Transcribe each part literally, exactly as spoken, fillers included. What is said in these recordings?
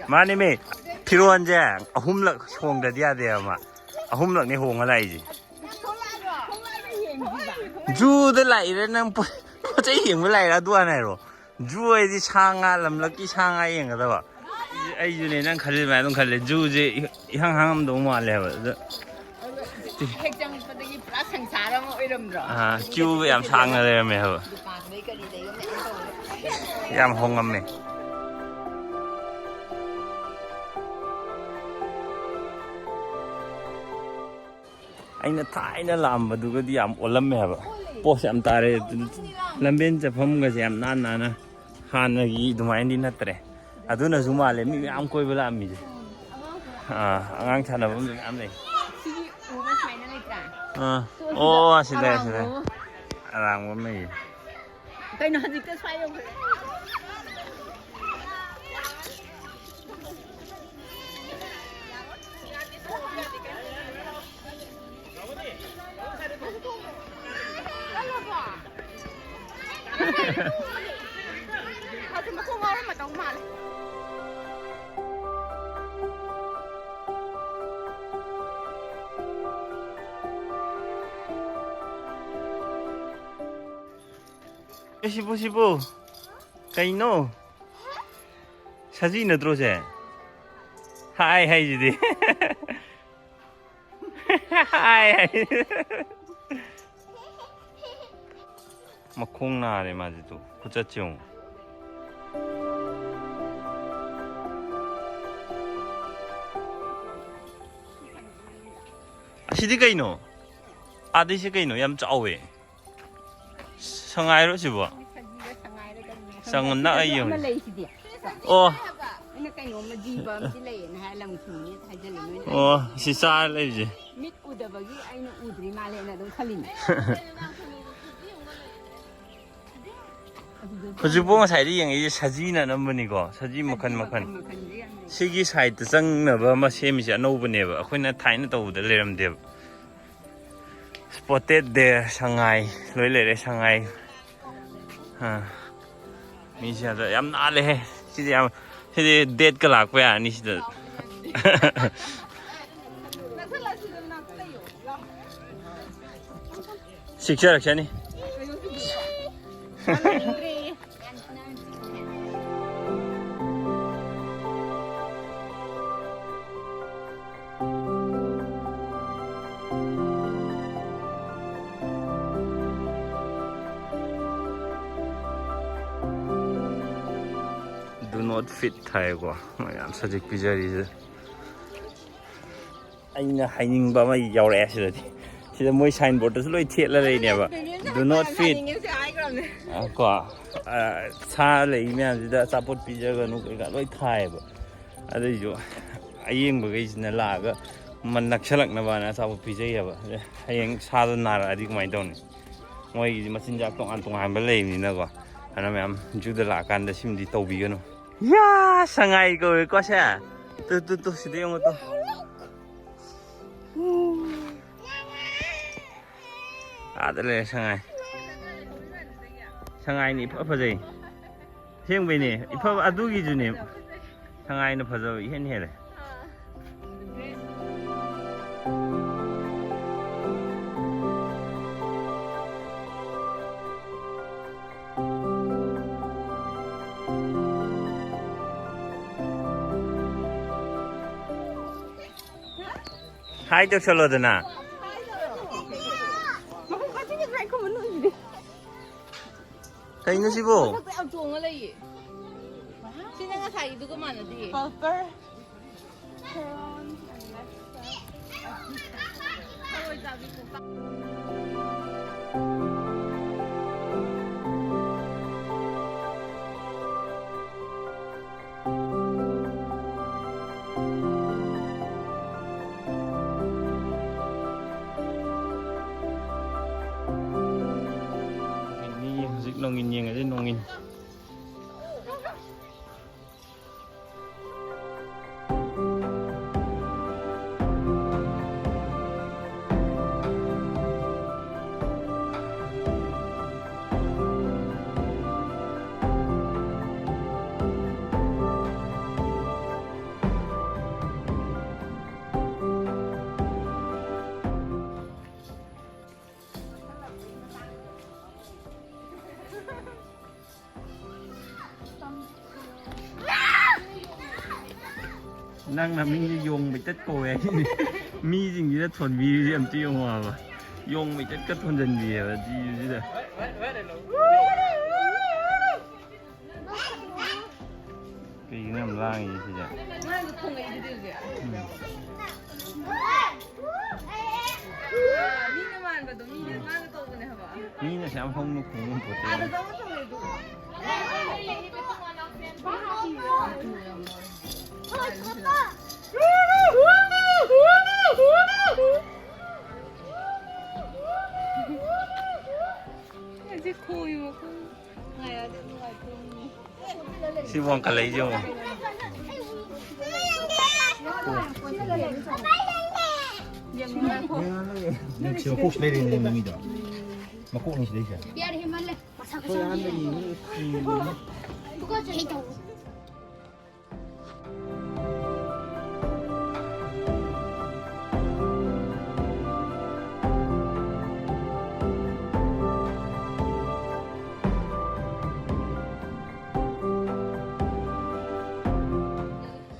ꯃꯥꯅꯦꯃꯤ, ꯐꯤꯔꯣꯟꯁꯦ ꯑꯍꯨꯝꯂꯛ ꯍꯣꯡꯗ꯭ꯔꯗꯤ ꯌꯥꯗꯦꯕ ꯃꯥ꯫ ꯑꯍꯨꯝꯂꯛꯅꯦ ꯍꯣꯡꯉ ꯂꯥꯛꯏꯁꯦ꯫ ꯖꯨꯗ ꯂꯥꯛꯏꯔꯦ ꯅꯪ, ꯄꯣ-, ꯄꯣꯠ ꯆꯩ ꯌꯦꯡꯕ ꯂꯥꯛꯏꯔꯥ? ꯑꯗꯨ ꯍꯥꯟꯅ ꯍꯥꯏꯔꯣ꯫ ꯖꯨ ꯍꯥꯏꯗꯤ ꯁꯥ ꯉꯥ, ꯂꯝꯂꯛꯀꯤ ꯁꯥ ꯉꯥ ꯌꯦꯡꯒꯗꯕ꯫ ꯑꯩꯁꯨꯅꯦ, ꯅꯪ ꯈꯜꯂꯤ ꯑꯗꯨꯃꯥꯏꯅ ꯑꯗꯨꯝ ꯈꯜꯂꯦ꯫ ꯖꯨꯁꯦ ꯏꯍꯥꯡ ꯍꯥꯡꯉꯝꯗꯧ ꯃꯥꯜꯂꯦ ꯍꯥꯏꯕ꯫ ꯑꯗ ꯍꯦꯛ ꯆꯪꯉꯛꯄꯗꯒꯤ ꯄꯨꯔꯥ ꯁꯪꯁꯥꯔ ꯑꯃ ꯑꯣꯏꯔꯝꯗ꯭ꯔꯣ? ꯑꯥ, ꯀ꯭ꯌꯨ ꯌꯥꯝ ꯁꯥꯡꯅ ꯂꯩꯔꯝꯃꯦ ꯍꯥꯏꯕ꯫ ꯗꯨꯀꯥꯟꯗꯩ ꯀꯔꯤꯗꯩ ꯃꯌꯥꯝ ꯇꯧꯔꯦ꯫ ꯌꯥꯝ ꯍꯣꯡꯉꯝꯃꯦ꯫ ꯑꯩꯅ ꯊꯥꯏꯅ ꯂꯥꯛꯑꯝꯕꯗꯨꯒꯗꯤ ꯌꯥꯝ ꯑꯣꯜꯂꯝꯃꯦ ꯍꯥꯏꯕ꯫ ꯄꯣꯠꯁꯦ ꯌꯥꯝ ꯇꯥꯔꯦ꯫ ꯂꯝꯕꯦꯟ ꯆꯠꯐꯝꯒꯁꯦ ꯌꯥꯝ ꯅꯥꯟ ꯅꯥꯟꯅ, ꯍꯥꯟꯅꯒꯤ ꯑꯗꯨꯃꯥꯏꯅꯗꯤ ꯅꯠꯇ꯭ꯔꯦ꯫ ꯑꯗꯨꯅꯁꯨ ꯃꯥꯜꯂꯦ ꯃꯤ ꯃꯌꯥꯝ ꯀꯣꯏꯕ ꯂꯥꯛꯑꯝꯃꯤꯁꯦ꯫ ꯑꯥ, ꯑꯉꯥꯡ ꯁꯥꯟꯅꯐꯝꯁꯨ ꯃꯌꯥꯝ ꯂꯩ꯫ ꯁꯤꯒꯤ ꯎꯕ ꯁꯨꯃꯥꯏꯅ ꯂꯩꯇ꯭ꯔꯥ? ꯑꯥ, ꯑꯣ, ꯑꯁꯤ ꯂꯩ, ꯑꯁꯤ ꯂꯩ꯫ ꯑꯔꯥꯡꯕ ꯑꯃ꯫ ꯑꯔꯥꯡꯕ ꯑꯃ ꯂꯩꯌꯦ꯫ ꯀꯩꯅꯣ ꯍꯧꯖꯤꯛꯇ ꯁ꯭ꯋꯥꯏ ꯌꯧꯈ꯭ꯔꯦ꯫ ꯍꯧꯖꯤꯛ ꯃꯈꯣꯡ ꯉꯥꯎꯔꯝꯃꯗꯧ ꯃꯥꯜꯂꯦ꯫ ꯑꯦ, ꯁꯤꯕꯨ, ꯁꯤꯕꯨ꯫ ꯀꯩꯅꯣ? ꯁꯖꯤ ꯅꯠꯇ꯭ꯔꯣ ꯁꯦ? ꯍꯥꯏ ꯍꯥꯏꯁꯤꯗꯤ꯫ ꯍꯥꯏ ꯍꯥꯏ꯫ ꯃꯈꯣꯡ ꯅꯥꯔꯦ ꯃꯥꯁꯦ ꯇꯨ꯫ ꯈꯨꯆꯠꯁꯦ ꯌꯦꯡꯉꯨ꯫ ꯑꯁꯤꯗꯤ ꯀꯩꯅꯣ? ꯑꯥꯗꯩꯁꯦ ꯀꯩꯅꯣ? ꯌꯥꯝ ꯆꯥꯎꯋꯦ꯫ ꯁꯉꯥꯏꯔꯣ ꯁꯤꯕꯣ? ꯁꯖꯤꯒ ꯁꯉꯥꯏꯔ ꯀꯩꯅꯣ ꯈꯪꯗꯦ꯫ ꯆꯪꯉꯨ, ꯅꯛꯑ ꯁꯤꯗꯁꯨ ꯑꯃ ꯌꯦꯡꯉꯨ꯫ ꯂꯩꯁꯤꯗꯤ꯫ ꯑꯣ꯫ ꯑꯩꯅ ꯀꯩꯅꯣꯝꯃ ꯖꯤꯕ ꯑꯃꯗꯤ ꯂꯩꯌꯦꯅ ꯍꯥꯏꯔ ꯂꯪ ꯈꯨꯅꯨꯅꯦ ꯍꯥꯏꯖꯜꯂꯦ ꯅꯣꯏꯅ꯫ ꯑꯣ, ꯁꯤ ꯆꯥꯔ ꯂꯩꯕꯁꯦ꯫ ꯃꯤꯠ ꯎꯗꯕꯒꯤ ꯑꯩꯅ ꯎꯗ꯭ꯔꯤ ꯃꯥꯜꯂꯦꯅ ꯑꯗꯨꯝ ꯈꯜꯂꯤꯅꯦ꯫ ꯑꯗꯨꯗ ꯍꯧꯖꯤꯛꯐꯥꯎ ꯉꯁꯥꯏꯗ ꯌꯦꯡꯉꯛꯏꯁꯦ ꯁꯖꯤꯅ ꯑꯅꯝꯕꯅꯤꯀꯣ, ꯁꯖꯤ ꯃꯈꯜ ꯃꯈꯜ꯫ ꯃꯈꯜ ꯃꯈꯜꯁꯦ ꯌꯥꯝ ꯂꯩ꯫ ꯁꯤꯒꯤ ꯁꯥꯏꯠꯇ ꯆꯪꯅꯕ ꯑꯃ ꯁꯦꯝꯃꯤꯁꯦ ꯑꯅꯧꯕꯅꯦꯕ, ꯑꯩꯈꯣꯏꯅ ꯊꯥꯏꯅ ꯇꯧꯕꯗ ꯂꯩꯔꯝꯗꯦꯕ꯫ Spotted deer, ꯁꯉꯥꯏ ꯂꯣꯏ ꯂꯩꯔꯦ, ꯁꯉꯥꯏ꯫ ꯑꯥ, ꯃꯤꯁꯦ ꯑꯗ ꯌꯥꯝ ꯅꯥꯜꯂꯦꯍꯦ꯫ ꯁꯤꯗꯤ ꯌꯥꯝ, ꯁꯤꯗꯤ ꯗꯦꯠꯀ ꯂꯥꯛꯄ ꯌꯥꯔꯅꯤ ꯁꯤꯗ꯫ ꯁꯤꯛꯆꯔꯛꯁꯅꯤ꯫ Do not feed ꯍꯥꯏꯌꯦꯀꯣ, ꯃꯌꯥꯝ ꯁꯖꯤꯛ ꯄꯤꯖꯔꯤꯁꯦ꯫ ꯑꯩꯅ ꯍꯥꯏꯅꯤꯡꯕ ꯑꯃ ꯌꯥꯎꯔꯛꯑꯦ ꯁꯤꯗꯗꯤ꯫ ꯁꯤꯗ ꯃꯣꯏ ꯁꯥꯏꯟ ꯕꯣꯔꯗꯇꯁꯨ ꯂꯣꯏ ꯊꯦꯠꯂ ꯂꯩꯅꯦꯕ꯫ "Do not feed"꯫ ꯀꯣ, ꯑ, ꯁꯥ ꯂꯩ ꯃꯌꯥꯝꯁꯤꯗ ꯑꯆꯥꯄꯣꯠ ꯄꯤꯖꯒꯅꯨ ꯀꯩꯀꯥ ꯂꯣꯏ ꯊꯥꯏꯌꯦꯕ꯫ ꯑꯗꯨꯏꯁꯨ ꯑꯌꯦꯡꯕꯈꯩꯁꯤꯅ ꯂꯥꯛꯑꯒ ꯃ-, ꯅꯛꯁꯜꯂꯛꯅꯕꯅ ꯑꯆꯥꯄꯣꯠ ꯄꯤꯖꯩꯌꯦꯕ꯫ ꯑꯗ ꯍꯌꯦꯡ ꯁꯥꯗꯣ ꯅꯥꯔꯛꯑꯗꯤ ꯀꯃꯥꯏꯅ ꯇꯧꯅꯤ? ꯃꯣꯏꯒꯤꯗꯤ ꯃꯆꯤꯟꯖꯥꯛ ꯇꯣꯉꯥꯟ ꯇꯣꯉꯥꯟꯕ ꯂꯩꯕꯅꯤꯅꯀꯣ꯫ ꯑꯗꯨꯅ ꯃꯌꯥꯝ ꯖꯨꯗ ꯂꯥꯛꯑꯀꯥꯟꯗ ꯁꯤꯃꯗꯤ ꯇꯧꯕꯤꯒꯅꯨ꯫ ꯌꯥ, ꯁꯉꯥꯏ ꯀꯧꯋꯦꯀꯣ ꯁꯦ꯫ ꯇꯨ, ꯇꯨ, ꯇꯨ, ꯁꯤꯗ ꯌꯦꯡꯉꯣ ꯇꯨ꯫ ꯑꯥꯗ ꯂꯩꯔꯦ ꯁꯉꯥꯏ꯫ ꯁꯉꯥꯏꯅꯤ ꯏꯐ ꯐꯖꯩ꯫ ꯑꯁꯦꯡꯕꯩꯅꯦ꯫ ꯏꯐ ꯑꯗꯨꯒꯤꯁꯨꯅꯦ꯫ ꯁꯉꯥꯏꯅ ꯐꯖꯕ ꯏꯍꯦꯟ ꯍꯦꯜꯂꯦ꯫ ꯍꯥꯏ ꯇꯧꯁꯜꯂꯣꯗꯅ꯫ ꯀꯩꯅꯣ ꯁꯤꯕꯣ? ꯃꯊꯛꯇ ꯌꯥꯝ ꯆꯣꯡꯉ ꯂꯩꯌꯦ꯫ ꯁꯤꯅ ꯉꯁꯥꯏꯒꯤꯗꯨꯒ ꯃꯥꯟꯅꯗꯤꯌꯦ꯫ ꯅꯣꯡꯏꯟ ꯌꯦꯡꯉꯁꯤ, ꯅꯣꯡꯏꯟ꯫ ꯅꯪ ꯅꯃꯤꯡꯁꯦ ꯌꯣꯡ ꯃꯩꯇꯠ ꯀꯧꯋꯦ ꯍꯥꯏꯅꯤ꯫ ꯃꯤꯁꯤꯡꯁꯤꯅ ꯊꯣꯟꯕꯤꯔꯤꯁꯦ ꯑꯝꯇ ꯌꯦꯡꯉꯣ ꯍꯥꯏꯕ꯫ ꯌꯣꯡ ꯃꯩꯇꯠꯀ ꯊꯣꯟꯖꯟꯕꯤꯑꯕ ꯖꯤꯁꯤꯗ꯫ ꯀꯩꯒꯤꯅꯣ ꯌꯥꯝ ꯂꯥꯡꯉꯤ ꯁꯤꯁꯦ? ꯃꯥꯅꯁꯨ ꯈꯣꯡꯉꯛꯏꯗꯨꯗꯤ ꯍꯧꯖꯤꯛ꯫ ꯎꯝ꯫ ꯃꯤꯅ ꯃꯥꯟꯕꯗꯣ ꯃꯤꯅ ꯃꯥꯅ ꯇꯧꯕꯅꯦ ꯍꯥꯏꯕ꯫ ꯃꯤꯅ ꯁꯨꯛꯌꯥꯝ ꯍꯧꯅ ꯈꯣꯡꯕ ꯄꯣꯠꯇꯦ꯫ ꯑꯥꯗ ꯆꯪꯉ ꯈꯣꯡꯉꯛꯏꯗꯨ꯫ ꯍꯧꯖꯤꯛ ꯈꯣꯡꯉꯤꯕ ꯈꯣꯡ-, ꯉꯥꯏꯔꯗꯤ ꯅꯨꯡꯉꯥꯏꯇꯣꯏꯅꯤ꯫ ꯁꯤ ꯋꯥꯡꯈꯠꯂꯛꯏꯁꯦ ꯌꯦꯡꯉꯣ꯫ ꯌꯦꯡꯉꯨ ꯉꯥꯏꯈꯣ꯫ ꯅꯪ ꯁꯤ ꯃꯀꯣꯛꯁꯨ ꯂꯩꯔꯦꯅꯦ ꯃꯤꯗꯣ꯫ ꯃꯀꯣꯛꯅꯤ ꯁꯤꯗꯩꯁꯦ꯫ ꯌꯥꯔꯦ ꯍꯦꯟꯃꯜꯂꯦ꯫ ꯃꯁꯥ ꯃꯁꯥ ꯇꯨꯀꯠꯆꯩ꯫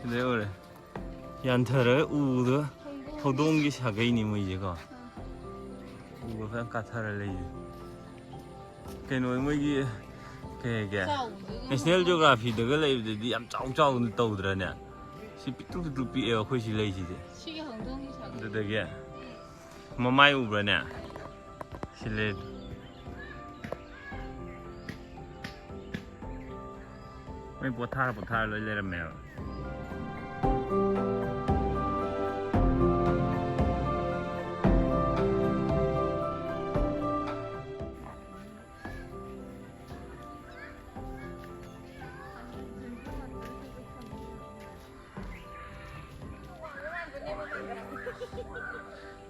ꯁꯤꯗ ꯌꯧꯔꯦ꯫ ꯌꯥꯟꯊꯔꯒ ꯎꯗ ꯍꯧꯗꯣꯡꯒꯤ ꯁꯥꯒꯩꯅꯤ ꯃꯣꯏꯁꯦꯀꯣ꯫ ꯎꯒ ꯐꯖꯅ ꯀꯥꯊꯔ ꯂꯩꯌꯦ꯫ ꯀꯩꯅꯣ ꯃꯣꯏꯒꯤ ꯀꯩ ꯍꯥꯏꯒꯦ? ꯆꯥꯎꯕꯗꯨꯗꯤ National Geographyꯗꯒ ꯂꯩꯕꯗꯗꯤ ꯌꯥꯝ ꯆꯥꯎ ꯆꯥꯎꯅ ꯇꯧꯗ꯭ꯔꯅꯦ? ꯁꯤ ꯄꯤꯛꯇ꯭ꯔꯨ ꯄꯤꯛꯇ꯭ꯔꯨ ꯄꯤꯛꯑꯦꯕ ꯑꯩꯈꯣꯏ ꯁꯤ ꯂꯩꯁꯤꯗꯤ꯫ ꯁꯤꯒꯤ ꯍꯧꯗꯣꯡꯒꯤ ꯁꯥꯒꯩ꯫ ꯑꯗꯨꯗꯒꯤ ꯃꯃꯥꯏ ꯎꯕ꯭ꯔꯥꯅꯦ? ꯁꯤ ꯂꯩ꯫ ꯃꯣꯏ ꯄꯣꯊꯥꯔ ꯄꯣꯊꯥꯔ ꯂꯣꯏ ꯂꯩꯔꯝꯃꯦꯕ꯫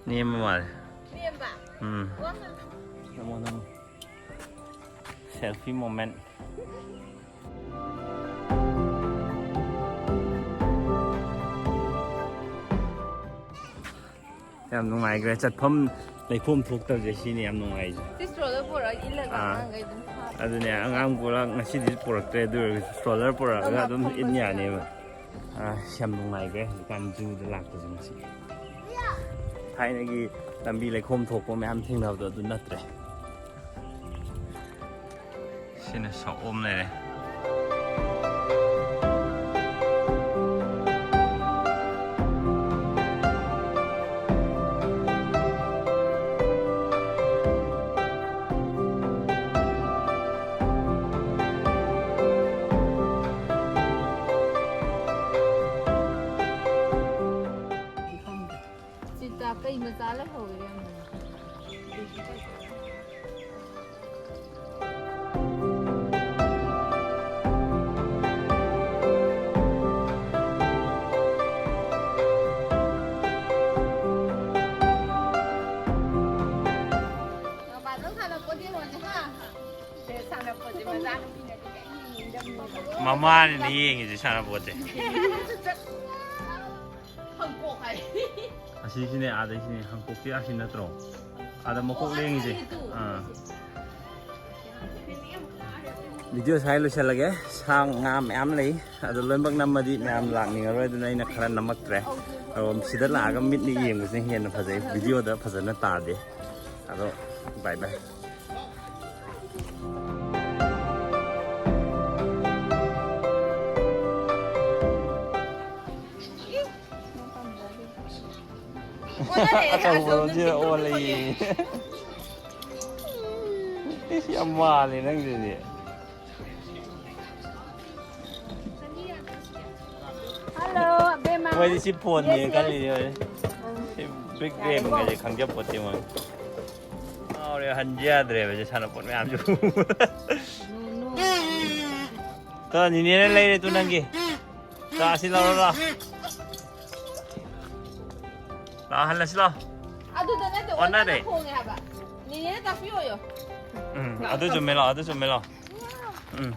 ꯅꯦꯝꯕ ꯃꯥꯜꯂꯦ꯫ ꯅꯦꯝꯕ? ꯎꯝ꯫ ꯋꯥꯡꯅ ꯅꯝꯃꯣ, ꯅꯝꯃꯣ꯫ Selfie moment꯫ ꯌꯥꯝ ꯅꯨꯡꯉꯥꯏꯈ꯭ꯔꯦ꯫ ꯆꯠꯐꯝ ꯂꯩꯈꯣꯝ ꯊꯣꯛꯇꯕꯁꯦ ꯁꯤꯅꯤ ꯌꯥꯝ ꯅꯨꯡꯉꯥꯏꯔꯤꯁꯦ꯫ ꯁꯤ stroller ꯄꯨꯔꯛꯑꯒ ꯏꯜꯂꯒ ꯑꯥ꯫ ꯑꯉꯥꯡꯈꯩ ꯑꯗꯨꯝ ꯍꯥꯞꯄꯦ꯫ ꯑꯗꯨꯅꯦ, ꯑꯉꯥꯡ ꯄꯨꯔꯛ-, ꯉꯁꯤꯗꯤ ꯄꯨꯔꯛꯇ꯭ꯔꯦ, ꯑꯗꯨ ꯑꯣꯏꯔꯒꯁꯨ stroller ꯄꯨꯔꯛꯑꯒ ꯑꯗꯨꯝ ꯏꯟ ꯌꯥꯅꯦꯕ꯫ ꯑ, ꯌꯥꯝ ꯅꯨꯡꯉꯥꯏꯈ꯭ꯔꯦ ꯍꯧꯖꯤꯛꯀꯥꯟ ꯖꯨꯗ ꯂꯥꯛꯄꯁꯦ ꯉꯁꯤ꯫ ꯊꯥꯏꯅꯒꯤ ꯂꯝꯕꯤ ꯂꯩꯈꯣꯝ ꯊꯣꯛꯄ ꯃꯌꯥꯝ ꯊꯦꯡꯅꯕꯗꯣ ꯑꯗꯨ ꯅꯠꯇ꯭ꯔꯦ꯫ ꯁꯤꯅ ꯁꯛꯑꯣꯝ ꯂꯩꯔꯦ꯫ ꯈꯪꯗꯦ꯫ ꯁꯤꯗ ꯀꯩ ꯃꯆꯥ ꯂꯩꯍꯧꯋꯦ ꯌꯥꯝꯅ꯫ ꯃꯄꯥꯟꯗ ꯁꯥꯟꯅꯄꯣꯠ ꯌꯦꯡꯉꯣꯁꯦ, ꯍꯥ? ꯁꯦ, ꯁꯥꯟꯅꯄꯣꯠꯁꯦ ꯃꯆꯥꯅꯨꯄꯤꯅꯗꯤ ꯀꯩꯝ ꯌꯦꯡꯅꯤꯡꯗꯕꯅꯦꯕ꯫ ꯃꯃꯥꯅꯤꯅꯦ ꯌꯦꯡꯉꯤꯁꯦ ꯁꯥꯟꯅꯄꯣꯠꯁꯦ꯫ ꯍꯪꯀꯣꯛ ꯍꯥꯏ꯫ ꯑꯁꯤꯁꯤꯅꯦ, ꯑꯥꯗꯩꯁꯤꯅꯦ꯫ ꯍꯪꯀꯣꯛꯇꯤ ꯑꯁꯤ ꯅꯠꯇ꯭ꯔꯣ? ꯑꯥꯗ ꯃꯀꯣꯛ ꯑꯣ, ꯑꯁꯤ ꯂꯦꯡꯉꯤꯁꯦ꯫ ꯑꯅꯤꯗꯨ꯫ ꯑꯥ꯫ ꯚꯤꯗꯤꯑꯣ ꯁ꯭ꯋꯥꯏ ꯂꯣꯏꯁꯤꯜꯂꯒꯦ꯫ ꯁꯥ ꯉꯥ ꯃꯌꯥꯝ ꯂꯩ꯫ ꯑꯗꯣ ꯂꯣꯏꯅꯃꯛ ꯅꯝꯃꯗꯤ ꯃꯌꯥꯝ ꯂꯥꯛꯅꯤꯡꯉꯔꯣꯏ, ꯑꯗꯨꯅ ꯑꯩꯅ ꯈꯔ ꯅꯝꯃꯛꯇ꯭ꯔꯦ꯫ ꯑꯗꯣ ꯁꯤꯗ ꯂꯥꯛꯑꯒ ꯃꯤꯠꯅ ꯌꯦꯡꯕꯁꯤꯅ ꯍꯦꯟꯅ ꯐꯖꯩ꯫ ꯚꯤꯗꯤꯑꯣꯗ ꯐꯖꯅ ꯇꯥꯗꯦ꯫ ꯑꯗꯣ ꯕꯥꯏ ꯕꯥꯏ꯫ ꯑꯣꯟꯅꯔꯦ, ꯑꯆꯧꯕꯔꯣꯝꯁꯤꯗ ꯑꯆꯧꯕꯗꯨꯅ ꯑꯣꯜꯂꯦ ꯌꯦꯡꯉꯤ꯫ ꯏꯁ, ꯌꯥꯝ ꯃꯥꯜꯂꯦ ꯅꯪꯗꯨꯗꯤ꯫ ꯍꯜꯂꯣ, ꯑꯕꯦꯝꯃ꯫ ꯃꯣꯏꯗꯤ ꯁꯤ ꯐꯣꯟꯅꯦ ꯌꯦꯁ, ꯌꯦꯁ꯫ ꯈꯜꯂꯤꯅꯦ ꯍꯧꯖꯤꯛ꯫ ꯁꯤ ꯕꯤꯛ ꯕꯦꯝ ꯍꯥꯏꯁꯦ ꯈꯪꯖꯄꯣꯠꯇꯦ ꯃꯣꯏ꯫ ꯉꯥꯎꯔꯦ, ꯍꯟ ꯌꯥꯗ꯭ꯔꯦꯕ ꯁꯤ ꯁꯥꯟꯅꯄꯣꯠ ꯃꯌꯥꯝꯁꯨ꯫ ꯅꯣ, ꯅꯣ꯫ ꯇꯣ, ꯅꯤꯅꯦꯅ ꯂꯩꯔꯦ ꯇꯨ ꯅꯪꯒꯤ꯫ ꯇꯣ, ꯑꯁꯤ ꯂꯧꯔꯣ ꯂꯥꯎ꯫ ꯂꯥꯎ, ꯍꯜꯂꯁꯤ ꯂꯥꯎ꯫ ꯑꯗꯨꯗ ꯅꯠꯇꯦ, ꯑꯣꯟꯅꯔꯦ꯫ ꯑꯣꯟꯅꯅ ꯈꯣꯡꯉꯦ ꯍꯥꯏꯕ꯫ ꯅꯤꯅꯦꯅ ꯇꯥꯛꯄꯤꯌꯣꯌꯣ꯫ ꯎꯝ, ꯑꯗꯨ ꯆꯨꯝꯃꯦ ꯂꯥꯎ, ꯑꯗꯨ ꯆꯨꯝꯃꯦ ꯂꯥꯎ꯫ ꯎꯝ꯫